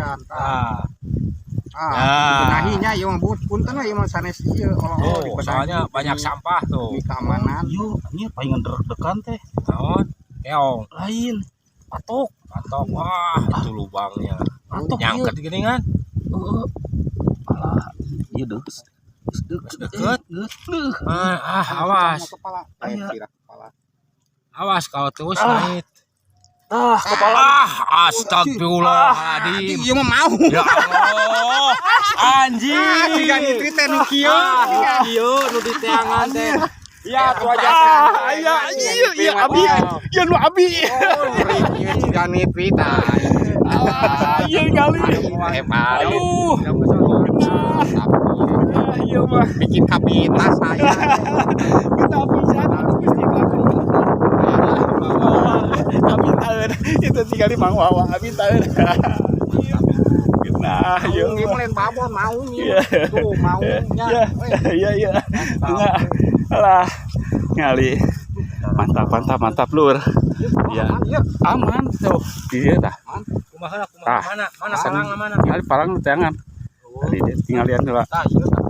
Lumayan tah. Ah, Ah, Ya. dibenahinya ieu mah, Bud. Punten we ieu mah sanes ieu tuh, dibenahi. Soalnya banyak sampah tuh. Demi keamanan. Yo, ini paling deg-degan teh. Naon? Keong, Lain. Patok. Patok. Wah, itu lubangnya. Patok. Nyangket gini kan? Heeh. Alah, ieu deuh. Geus deuket. Deket. Geus deuh. Ah, ah, awas. Kepala. Aya. Kira kepala. Awas kalau terus Ah. naik. Tah, kepala. Ah, astagfirullahaladzim. Ieu mah mau. Ya Allah. Anjing. Ah, siga nitri teh nu kieu. Ah, ieu nu di teangan teh. Iya, tuh aja. Ah, iya, iya, iya, abi. Iya, nu abi. Oh, ieu siga nitri tah. Ah, iya kali. Hebat. Aduh. Ah, iya mah. Bikin kabita saya. Kita bisa aduh Gusti. Abi taeun itu tinggal di Mang Wawa, abi taeun. Nah, iya. Maung ieu mah lain babon, maung ieu. Iya. Tuh, maungnya. Iya, iya, iya. Enggak. Alah, ngali. Mantap, mantap, mantap, Lur. Iya. Iya. Aman tuh. Iya tah. Kumaha kumaha Ah. mana? Mana Asan. palang mana? Tinggal palang jangan. Tadi dia tinggal lihat lah. Tah, ieu tah.